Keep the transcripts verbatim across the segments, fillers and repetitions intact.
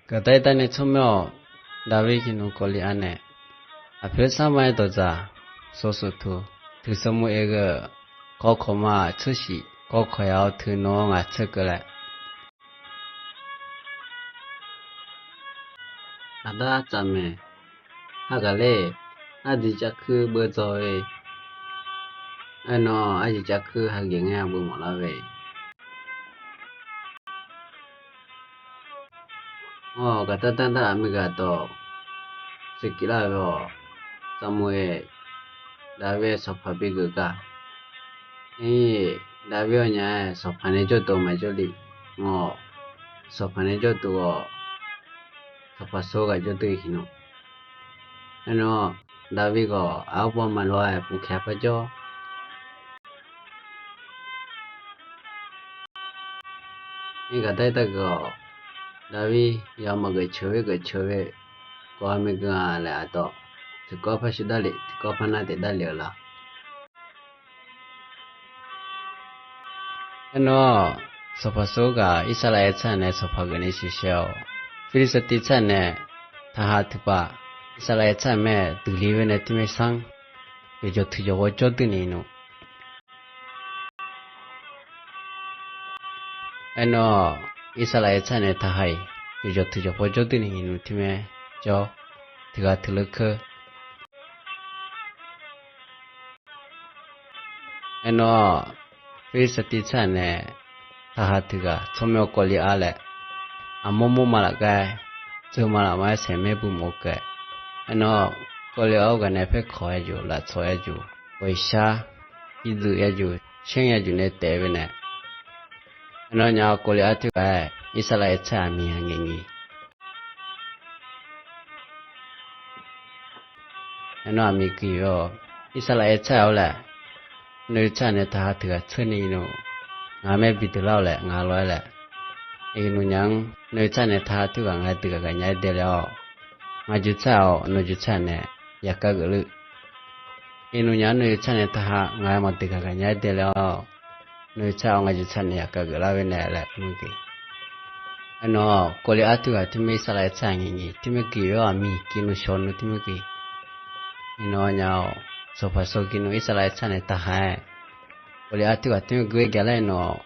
Gaqdar-ir darnae tsawrmyanr-awq. Daqvir kiqnmq Kawvliqav nae aqpoeq-aer sarma-aer dawqdzaq sawq softuq, tuq Saqmuqaeq ghae-euq kawv kawq ma-aq tsershif kawv kawq yaq-awr tuq nawq-anr ngaq tser keuvlae. Aqdar tsaf maeq. Hagaq ler, ardiq cavkuir beu dzaw-e. Aernar, ardiq cavkuir hageq ngae beu mawflar-e. Awr, gaqdar dar dar-aq, miqghaq dawq tserkif lar-eu-awq. Saqmuqaeq, Daqvir-aer sanqpaq bigeuf gar. Aer, Daqvir-awr nya-aer sanqpaq nae jawrduq maqjawr le. Ngawr, sanqpaq nae jawrduq-awq. Sanqpaq sawr ghaq jawrduq-ir hiqnmq. Aernar, Daqvir ghawq aqbawr maqlof-aer puq kaeq par jawr. Aer, gaqdar-ir dargeuf-awq. Daqvir yawf maqgeuf ceuq-ir geuf ceuq-ir, kawv-a maergeu-a laer aqdawq, tiqkawv par shir darlef, tiqkawv par nar taef darlef-eu la. Aernar, sanqpaq sawr ghaq Irsaqlaeq tsaq nae sanqpaq geuf nae sheuqshae-awq. Pirlirsativ tsaq nae taqha tiqpav, Irsaqlaeq tsaq mae duiqli-aer nae tirmaer sanr, yawqjawq tuiq jawq paw jawr duir ni nmr. Aernar, Irsaqlaeq tsaq nae taqha-iq yawqjawq tuiq jawq paw jawr duir ni nmr tirmaer jawr, tiq ghaq tuiq leur keur. Aernar, Pirlirsativ tsaq nae taqha tiq ghaq tsawrmyanr Kawvliqav laer, aqmawr mawrma lafgar, dzeurma lafma-aer saeqmaer bumawf-eu kae. Aernar, Kawvliqav-awr ghaq nae paerkawq yajuq, laftsawq yajuq, ghawqshar, irdzuif yajuq, shaer yajuq nae taef-eu nae. Aernar, nya Kawvliqav toer ghaq-aer Irsaqlaeq tsaq aqmiq aqngaeq nyiq. Aernar, aqmiq guiq-awr, Irsaqlaeq tsaq-awr laer, noeq tsaq nae taqha tiq ghaq tseur ni nmr, ngaq maer bi deuq lar-awq laer ngaq lof-aer laer, iqnmq nya-anr noeq tsaq nae taqha toer ghaq ngaq deuq ghaq gaqnya-aer dae laer-awr, ngaq juq tsaq-awr noeq juq tsaq nae yaqkav geuf lur. Iqnmq nya-anr noeq juq tsaq nae taqha ngaq-aer maqdeuq ghaq gaqnya-aer dae laer-awr, noeq tsaq-awr ngaq juq tsaq nae yaqkav geuf lar-aer nae laer mr geuf. Aernar, Kawvliqav toer ghaq tirmaer Irsaqlaeq tsaq aqngaeq nyiq tirmaer guiq-awr aqmiq guiq nmr shawq nmr tirmaer guiq. Iqnmq nya-awr, sanqpaq sawr guiq nmr Irsaqlaeq tsaq nae taqha-aer, Kawvliqav toer ghaq tirmaer guiq-aer gaq lar-aer nawq,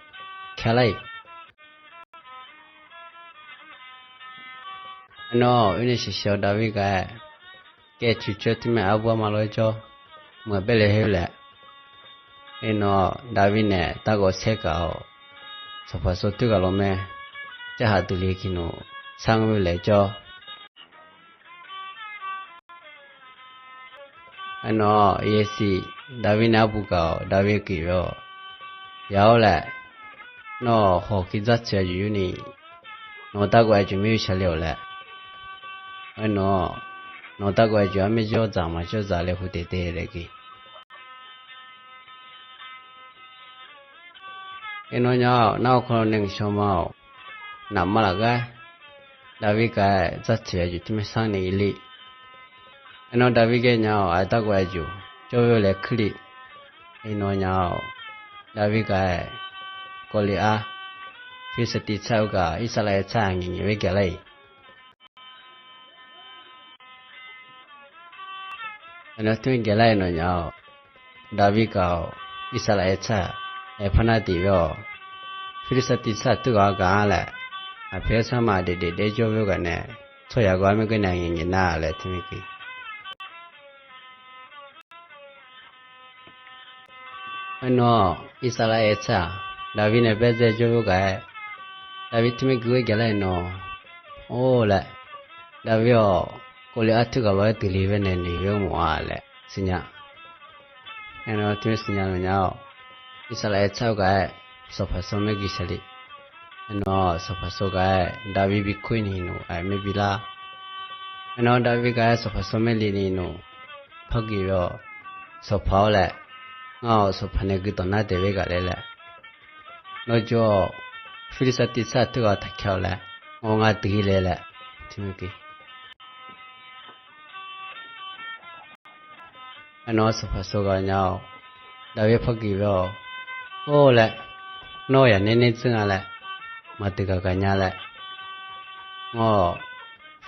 kaeq lar-iq. Aernar, oer nae sheuqsheuq-awr Daqvir ghaq-aer, kaev cuq coer tirmaer arbur arma lof-aer jawr, meuq baer le her laer. Aernar, Daqvir nae dargawv saer gaq-awr, sanqpaq sawr toer ghaq lof-aer, jarhaq duiqli guiqnmq sar-anr laer jawr. Aernar, Yasiq Daqvir nae arbu gaq-awr Daqvir guiq-awr, yaq-awr laer, nawr hawq ki dzartsoeq-a jeq yur ni, nawq dargawv-aer jeq mir-eu shaqle-awq laer. Aernar, nawq dargawv-aer jeq-anr maer jawr dzaq maqjawr dzaq laer hu taef taef laer geuf. Aernar nya-awr, nar-awr kawv nae nqshawr ma-awq. Nafmar lafgar Daqvir gaq-aer dzartsoeq-a jeq tirmaer sanr ni ir ler. Aernar, Daqvir ghae nya-awr aqyawf dargawv-aer jeq jawr-eu laer kuir le. Aernar nya-awr, Daqvir gaq-aer, Kawvliqav, Pirlirsativ tsaq-eu ghaq Irsaqlaeq tsaq aqngaeq nyiq-aer gaq lar-iq. Aernar, tirmaer gaq lar-iq nawq nya-awr, Daqvir gaq-awr Irsaqlaeq tsaq-aer par nar diq-aer-awq. Pirlirsativ tsaq toer ghaq gaq-a laer, aqpoeq-aer sarma daef daef daef jawr-eu ghaq nae, tsawrhaq yaqgawv-aer maer geur nae aqngaeq nyiq nar laer tirmaer guiq. Aernar, Irsaqlaeq tsaq-aq, Daqvir nae baerdzae jawr-eu ghaq-aer, Daqvir tirmaer guiq-aer gaq lar-iq nawq, or laer, Daqvir-awq, Kawvliqav toer ghaq lof-aer duiqli bae nae noeq-aer mawf-a laer siqnya. Aernar, tirmaer siqnya laf nya-awr, Irsaqlaeq tsaq-eu ghaq-aer, sanqpaq sawr maer guiq shaqle. Aernar, sanqpaq sawr ghaq-aer Daqvir bi kur-ir ni nmr, aqyawf maer bi lar. Aernar, Daqvir gaq-aer sanqpaq sawr maer li ni nmr, par guiq-awr, sanqpaq-awr laer, ngar-awq sanqpaq nae guirdawq nar daef-aer ghaq laer laer, nawr jawr-awq, Pirlirsativ tsaq toer ghaq taqka-awq laer, ngawr ngar duiq-ir le laer, tirmaer guiq. Aernar, sanqpaq sawr ghaq nya-awr, Daqvir par guiq-awr, or laer, nawr yaq nae nae dzeur nga laer, maqdeuq gaq gaq nya laer, ngawr-awq,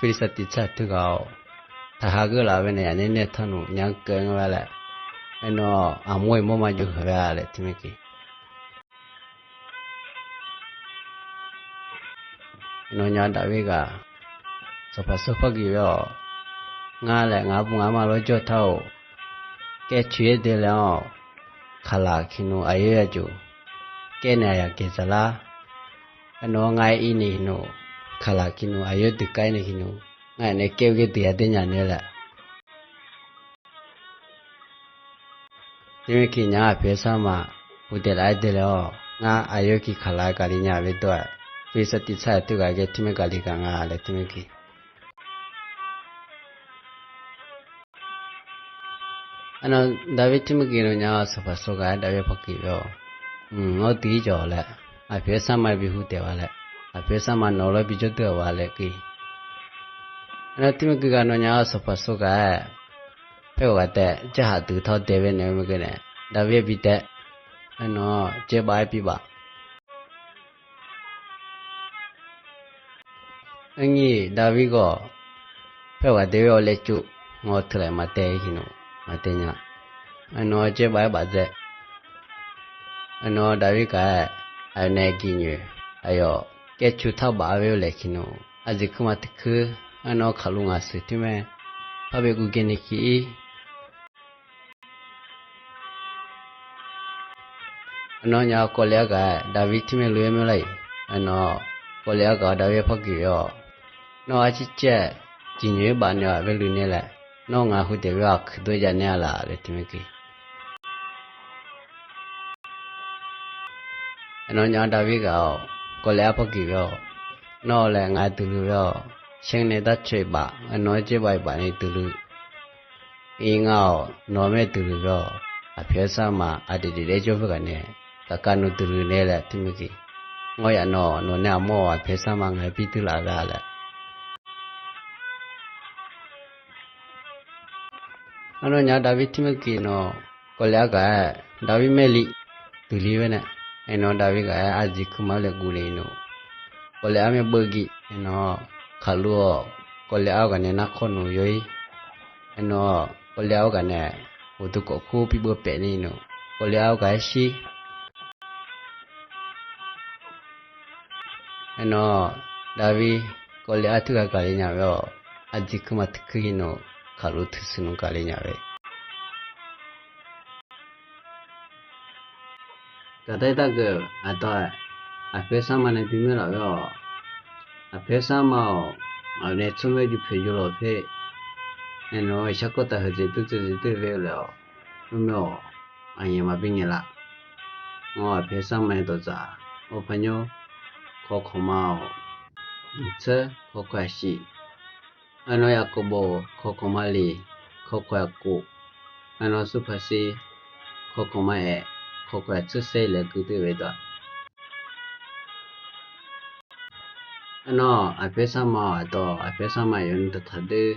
Pirlirsativ tsar teughaq-awq, taqha geur laf-eu nae aqnaer nae tanqnmq nya-anr keuv nga laer, aernar-aq, aqmur-iq mawrma jov-eu ghae-a laer teumirki. Nawnyaf Daqvir ghaq, sanqpaq sawr par gif-awr, ngar laer ngaq-anr bu ngaq-anr ma lawr jawr tar-awq. Kaer coeq-aer deuq laer-awr, kaqlaq kiqnmq aqyawr ya jov, kaer nae aqyaq gaeq dzaqlar. Aernar-aq, ngar-aer ir ni kiqnmq, kaqlaq kiqnmq aqyawr deuq kaer ni kiqnmq, ngar-aer nae kaer-eu ghae deuq ya dae nya nae laer. Teumirki nya-anr aqpoeq-aer sarma uvdaeq laf-aer deuq laer-awr, ngar aqyawr ki kaqlaq-aer gaqli nya-eu ghae dawr-aq, Pirlirsativ tsar-eu teughaq ghae teumirki gaqli gaq nga laer teumirki. Aernar-aq, Daqvir teumirki nawnyaf-awr sanqpaq sawr ghaq-aer Daqvir par gif-awr, mq, ngawr dui-ir jawq laer, aqpoeq-aer sarma bi uvdaeq-a laer, aqpoeq-aer sarma nawq lawr bi jawr deuq-aq laer gif. Aernar-aq, teumirki ghaq nawnyaf-awr sanqpaq sawr ghaq-aer, paerghawq ghaq taef jarhaq duq tawr daeq bae naeq-eu maqgeur nae, Daqvir-aer bi taef. Aernar-aq, jaerbav-aer bi baf. Arnyir Daqvir ghawq paerghawq ghaq daeq-awr laev cuf, ngawr teughaq maqtaev-ir kiqnmq maqtaev nya. Aernar-aq, jaerbav-aer baf dzae. Aernar-aq, Daqvir ghaq-aer aqyawf nae gif nyoeq, aqyawf kaer coeq tar baf-a ghae-eu laeq kiqnmq, aqjeq kuirma teukuir, aernar-aq, kaqluv ngaq sheuq teumae, par bae guv gae ni ki-ir. Aernar-aq, nya kawvle-ar ghaq-aer Daqvir teumae lof-aer mawrlar-iq. Aernar-aq, kawvle-ar ghaq-awr Daqvir-aer par gif-awr, nawr arcir caer-aer gif nyoeq-aer baf naeq-aq bae luiq nae laer, nawr ngaq uvdaeq bae-awr kuiqdov jav naeq-a laf laer teumirki. Aernar-aq, nya Daqvir ghaq-awr kawvle-ar par gif-awr, nawr laer ngaq-aer duiluiv-awr, sher nae darcoeq baf, aernar-aq, jaerbav-iq baf nae duiluiv. Ir ngar-awq, nawq-aer duiluiv-awr, aqpoeq-aer sarma aqdaeq daeq daef jawr khoerghaq nae, kaqkav nawq duiluiv nae laer teumirki. Ngawr yaf nawq, nawq nae aqmawr-awq, aqpoeq-aer sarma ngaq-aer bi duilaf gha laer. Aernar-aq, nya Daqvir teumirki nawr kawvle-ar ghaq-aer Daqvir maerli duiluiv-aer nae, aernar-aq, Daqvir ghaq-aer arjeq kuirma-aer laev guv naeq-iq nmr, kawvle-ar maer beuv gif. Aernar-aq, kaqluv-awq, kawvle-ar-eu ghaq nae narkhawr nmr yaw-ir. Aernar-aq, kawvle-ar-eu ghaq nae uqduq kawf kur bi beuv paef nae nmr, kawvle-ar-eu ghaq-aer shir. Aernar-aq, Daqvir kawvle-ar teughaq gaqle nya-eu-awr, arjeq kuirma teukuir-iq nmr, kaqluv teusiq nmr gaqle nya-eu. Gaqdar-ir dargeuf aqdawq-aq, aqpoeq-aer sarma nae bi maerlaf-awr, aqpoeq-aer sarma-awq, aqnae tsawrmyanr juv poeq juv lawq per, aernar-aq, sharkawv taf heu dzaeq dur dzaeq dur ghae-eu laer-awq, tsawrmyanr-awq, aqnyaeq maqbi nyaeq laf. Ngawr aqpoeq-aer sarma-aer dawqdzaq, Orpaq nymr, kawkawq ma-awq, mqtser kawkawq aqshif, aernar-aq, Yaqkov bof kawkawq ma liq, kawkawq aqkhof, aernar-aq, Surpaqsir kawkawq ma aef, kawkawq aqtser saer laer guirdeuv-eu dawq. Aernar-aq, aqpoeq-aer sarma-awq, aqdawq aqpoeq-aer sarma yawf nuidawq taqdeur,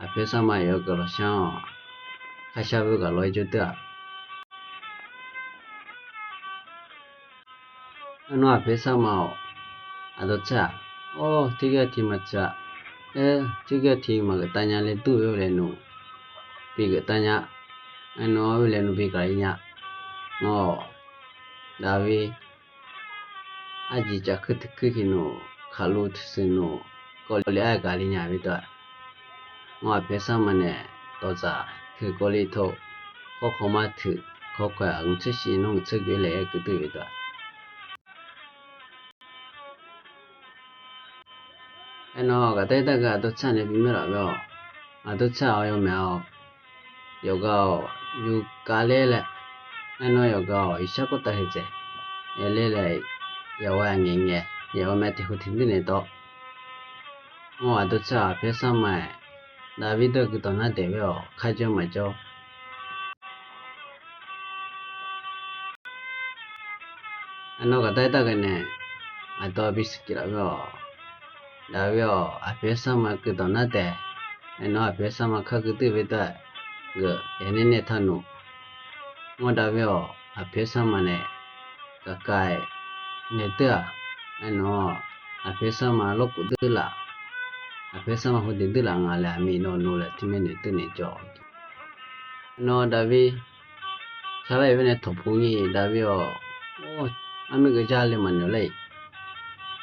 aqpoeq-aer sarma yawf-eu guiqlanq shar-awq, kharshar beu ghaq lawr-aer jawr deur-aq. Aernar-aq, aqpoeq-aer sarma-awq, aqdawq tser-aq, or, tiqgar tiq maqtser-aq, aer, tiqgar tiq maqgeuf tav nya laer dur-eu laer nmr, bi geuf tav nya. Aernar-aq, laer nmr bi gaqle nya. Ngawr, Daqvir arjeq cafkuir teukuir tiq nmr, kaqluv teusiq nmr, kawvle-ar gaqle nya-eu dawq-aq. Ngawr aqpoeq-aer sarma nae dawqdzaq teu kawvle teu, kawkawq ma teu, kawkawq-aq mqtser shif nmr mqtser geuf laer-aer guirdeuv-eu dawq-aq. Aernar-aq, gaqdar-ir dargeuf aqdawq tser-aq nae bi maerlaf-awr, aqdawq tser-aq-awr yawmaeq-awr, yawqghaq-awq, yawqghaq ler laer, aernar-aq, yawqghaq-awq, iqshar kawv taf heu dzaeq, yaler laer, yawqghaq aqngaeq ngaeq, yawqghaq mae tiq hu tiq nuir naeq dawr. Ngawr aqdawq tser-aq, aqpoeq-aer sarma-aer, Daqvir dawr-eu guiqdawq nar daeq bae-awq, kharjawr maqjawr. Aernar-aq, gaqdar-ir dargeuf nae, aqdawq bi siqkif laf bae-awq. Daqvir-awq, aqpoeq-aer sarma guiqdawq nar daeq, aernar-aq, aqpoeq-aer sarma kar guirdeuv bae dawr-aq, geuf yaner nae tanq nmr. Ngawr Daqvir-awq, aqpoeq-aer sarma nae gaqkav-aer naeq deur-aq, aernar-aq, aqpoeq-aer sarma lawrkhof deur laf. Aqpoeq sarma hu daef duir laf nga laer aqmir nawq nov laer tirmaer noeq duir naeq jawr. Aernar Daqbir sharlar-iq baenae tawqpu nyir-iq Daqbir-awq, armir geuja le maqnoeq lar-iq.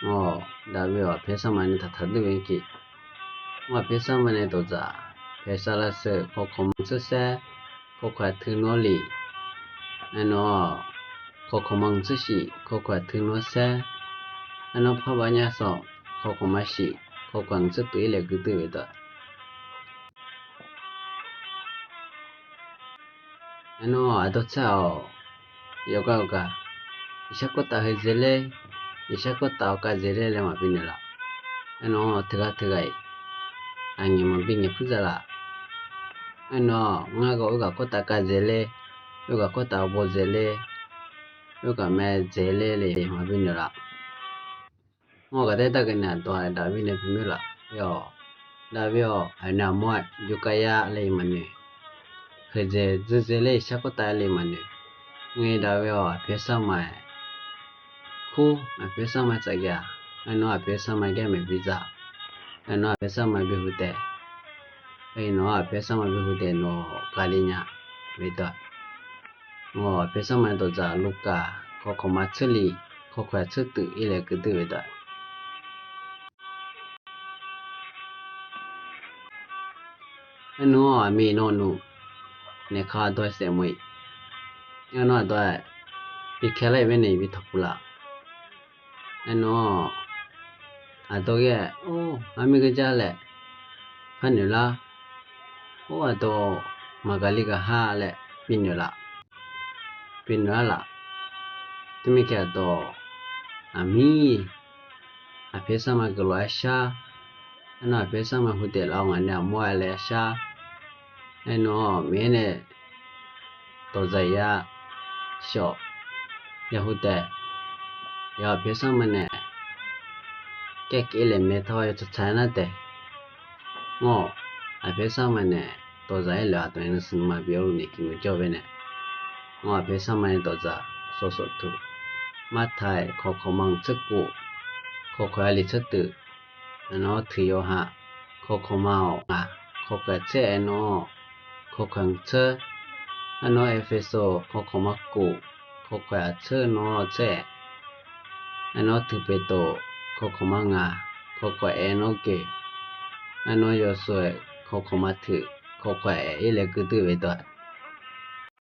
Awq, Daqbir-awq, aqpoeq sarma nae taqtaq duir-eu-anr ki. Mr, aqpoeq sarma nae dawqdzaq paeq sar lavseuq, kawkawq manq tseursaer, kawkawq aqtui nawr lif. Aernar-awq, kawkawq manq tseurshif, kawkawq aqtui nawr saer. Aernar parbav nyar sawq, kawkawq maqshif, kawkawq anq tseurtuif-ir laer guirdui-eu dawq. Aernar-awq, aqdawr tsaer-awq, yawqgar-eu gaq, iqshar kawrtav heu dzaeler, iqshar kawrtav-awr kav dzaeler laer maqbi noeq laf. Aernar-awq, teughaq teughaq-iq aqngaeq maqbi ngaeq puir dzaq laf. Aernar-awq, ngar ghawq oerghaq kawrtav kav dzaeler, oerghaq kawrtav baw dzaeler, oerghaq mae dzaeler le maqbi noeq laf. Mr, ghaqdaer dargeuf nae aqdawq-aq Daqbir nae bimr laf. Awq, Daqbir-awq, aqnaeq aqmawr-aer jov kav yar laer-iq maqnoeq. Heudzaeq dzeur dzaeler iqshar kawrtav le maqnoeq. Ngae Daqbir-awq, aqpoeq sarma-aer kur, aqpoeq sarma tsafgaq. Aernar aqpoeq sarma gar maeq bi dzaq. Aernar aqpoeq sarma bi hu taef. Aernar aqpoeq sarma bi hu taef nawq kali nya. Mr, aqpoeq sarma dawqdzaq lukaf kawkawq maqtseur lif, kawkawq aqtseur tuif-ir laer guirdui-eu dawq. Aernar-awq, aqmir nawq nov naeq ka aqdawr-aer saef mawf-iq. Aernar aqdawr-aer bi kaelar-iq baenae bi tawqpuq laf. Aernar-awq, aqdawr ghae-aer, or, armir geuja laer par noeq lar. Or, aqdawr maqgaqli gaq ha laer bi noeq laf. Bi noeq-ar laf. Teumirnae aqdawq, aqmir, aqpoeq sarma guiqlanq-aer shar. Aernar aqpoeq sarma hu taef laf-awr ngaq nae aqmawr-aer laer shar. Aernar-awq, Miqyaer nae dawqdzaq ya shawf, ya hu taef. Yawqha aqpoeq sarma nae kaerkef laeq maeq tawr-aer yawtsaq tsaq nar taef. Ngawr, aqpoeq sarma nae dawqdzaq-aer laeq-awr aqdawq-anr nuisar nuima bif-awr luf naeq ki muiq jawr baenae. Ngawr, aqpoeq sarma nae dawqdzaq sawq sawq tuq. Martaq-aer kawkawq manq tseurkhof, kawkawq aqli tseurtuif. Aernar-awq, tuiq yawqha, kawkawq ma-awq ngaq, kawkawq aqtser-aer nawr, kawkawq anq tseur. Aernar-awq, Erpersu kawkawq ma kof, kawkawq aqtseur nawr tser-aer. Aernar-awq, tuiq Beqtov kawkawq ma ngaq, kawkawq aer nawr geq. Aernar-awq, yawsur-aer kawkawq ma tuiq, kawkawq aer-ir laer guirdui-eu dawq.